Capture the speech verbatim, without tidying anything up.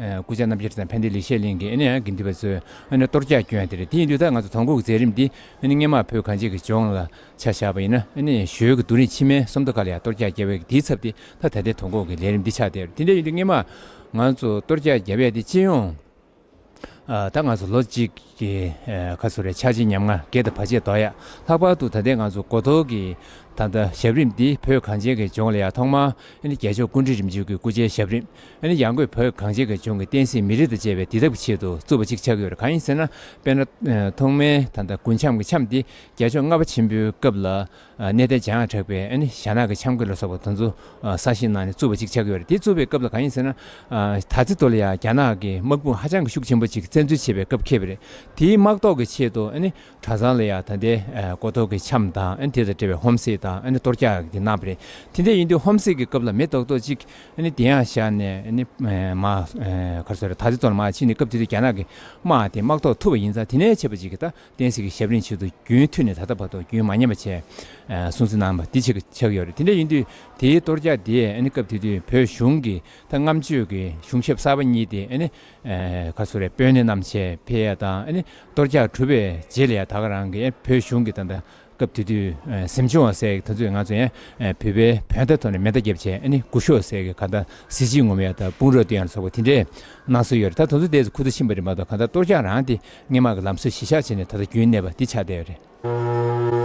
ཨ་སྐུ་བཅར་རྣམ་རྒྱལ་དང་ཕན་བདེ་ལེགས་བཤད་གླིང་གི་ཨ་ནི་ཡང་དགེ་འདུན་པ་ཚོས་ཨ་ནི་གཏོར་རྒྱག་སྐྱོན་ཡ་དེ་རེད། དེ་ཡིན་དུས་ད་ང་ཚོ་དོང་སྐོར་གྱི་མཛད་རིམ་འདི་ཨ་ནི་སྔོན་མ་བོད་གངས་ཅན་གྱི་ལྗོངས་ལ་ཆ་བཞག་པ་ཡིན་ན་ཨ་ནི་ཞོལ་གྱི་རྡོ་རིང་ཕྱི་མའི་སུམ་མདོ་ཁ་ལ་ཡང་གཏོར་རྒྱག་བརྒྱབ་པའི་དེའི་ཚབ་དེ་ད་ད་ལྟའི་དོང་སྐོར་གྱི་ལས་རིམ་འདི་ཆགས་བསྡད་ཡོད་རེད། དེ་འདྲ་ཡིན་དུས་སྔོན་མ་ང་ཚོ་གཏོར་རྒྱག་བརྒྱབ་ཡ་དེ་སྤྱི་ཡོངས་ཨ་ད་ང་ཚོ་ལོ་གཅིག་གི་ཨ་ག་ཚོད་རེད། འཆར་གཞི་ཉམ་ང་བརྒྱ་དང་བར་ཆད་དོར་ཡ། ལྷག་པར་དུ་ད་ལྟའི་ང་ཚོ་འགོ་ཐོག་གི་ད་ལྟ་ཞབས་རིམ་འདི་བོད་གངས་ཅན་གྱི་ལྗོངས་ལ་ཡང་ཐོག་མར་ཨ་ནི་རྒྱལ་མཆོག་སྐུ་ཕྲེང་རིམ་བྱོན་གྱི་སྐུ་ཕྱྭའི་ཞབས་རིམ། ཨ་ནི་ཡང་སྒོས་བོད་གངས་ཅན་གྱི་ལྗོངས་ཀྱི་བསྟན་སྲིད་མི་རིགས་དང་བཅས་པའི་བདེ་ཐབས་ཀྱི་ཆེད་དུ་བཙུགས་པ་ཅིག་ཆགས་ཀྱི་ཡོད་རེད། གང་ཡིན་ཟེར་ན་དཔེར་ན་ཐོག་མའི་ད་ལྟ་དགུང་འཆམ་གྱི་འཆམ་འདི་རྒྱལ་མཆོག་ལྔ་པ་ཆེན་པོའི་སྐབས་ལ་གནས་བརྟན་འཇམ་དབྱངས་གྲགས་པས་ཨ་ནི་ཞྭ་ནག་གི་འཆམ་གོས་ལ་སོགས་པ་དེ་ཚོ་གསར་བཞེངས་གནང་ནས་བཙུགས་པ་ཅིག་ཆགས་ཀྱི་ཡོད་རེད། དེ་བཙུགས་པའི་སྐབས་ལ་གང་ཡིན་ཟེར་ན་དར་རྩེ་མདོ་ལ་ཡང་རྒྱ་ནག་གི་དམག་དཔུང་ཧ་ཅང་གི་ཤུགས་ཆེན་པོ་ཅིག་བཙན་འཛུལ་བྱས་པའི་སྐབས་འཁེལ་བ་རེད། དེའི་དམག་ཐོག་གི་ཆེད་དུ་ཨ་ནི་གྲྭ་ཚང་ལ་ཡང་ད་ལྟའི་ཨ་སྐོར་ཐོག་གི་འཆམ་དང་ཨ་ནི་དེ་དང་འབྲེལ་བའི་ཧོམ་སེ་དང་ཨ་ནི་གཏོར་རྒྱག་དེ་གནང་བ་རེད། དེ་འདྲ་ཡིན་དུས་ཧོམ་སེ་གི་སྐབས་ལ་མི་རྡོག་རྡོག་ཅིག་ཨ་ནི་བདེ་ཡང་བཞག་ནས་ཨ་ནི་ཨ་མ་ཨ་ག་རེ་ཟེར་རེད། དར་རྩེ་མདོ་ལ་མར་ཕྱིན་ནས་སྐབས་དེ་དུས་རྒྱ་ནག་གི་དམག་དེ་དམག་ཐོག་ཐུག་པ་ཡིན་ཙང་དེ་ནས་བྱས་པ་ཅིག་གིས་ད་བསྟན་སྲིད་ཀྱི་ཞབས་རིམ་ཆེད་དུ་རྒྱུན་མཐུད་ནས་ད་ལྟ་བར་དུ་རྒྱུན་མ་ཉམས་པ་བྱས་ཨ་སྲུང་བརྩི་གནང་བ་འདི་ཆགས་ཆགས་ཡོད་རེད། དེ་འདྲ་ཡིན་དུས་དེའི་གཏོར་རྒྱག་དེ་ཨ་ནི་སྐབས་དེ་དུས་བོད་གཞུང་གི་ད་ལྔ་མཆོད་ཀྱི་གཞུང་ཞབས་གསར་པ་གཉིས་དེ་ཨ་ནི་ཨ་ག་རེ་ཟེར་རེད། དཔོན་གནས་རྣམས་བཅས་ཕེབས་ཡ་དང་ཨ་ནི་གཏོར་རྒྱག་གྲུབ་པའི་རྗེས་ལ་ཡང་ད་ག་རང་གི་བོད་གཞུང་གི་ད་ལྟ་སྐབས་དེ་དུས་ཨ་གཟིམ་ཆུང་བ་ཟེར་གྱི་ད་ཚོད་ང་ཚོ་ཡང་ཨ་བོད་པའི་བོད་ཟླ་ཐོག་ནས་མེ་མདའ་བརྒྱབ་བྱས་ཨ་ནི་སྐུ་ཞབས་ཟེར་གྱི་ག་ད་གཟི་བརྗིད་ངོམ་ཡ་དང་དཔུང་རོགས་སྟོན་ཡ་ལ་སོགས་པ་དེ་འདྲས་གནང་སྲོལ་ཡོད་རེད། ད་དེ་ཚོ་དེ་ཚོ་ཁུ་ཐུག་ཕྱིན་པ་རེད་མ་གཏོགས་ག་ད་གཏོར་རྒྱག་རང་དེ་སྔོན་མ་གི་ལམ་སྲོལ་གཞི་བཞག་བྱས་ནས་ད་ལྟ་རྒྱུན་གནས་པ་འདི་ཆགས་བསྡད་ཡོད་རེད།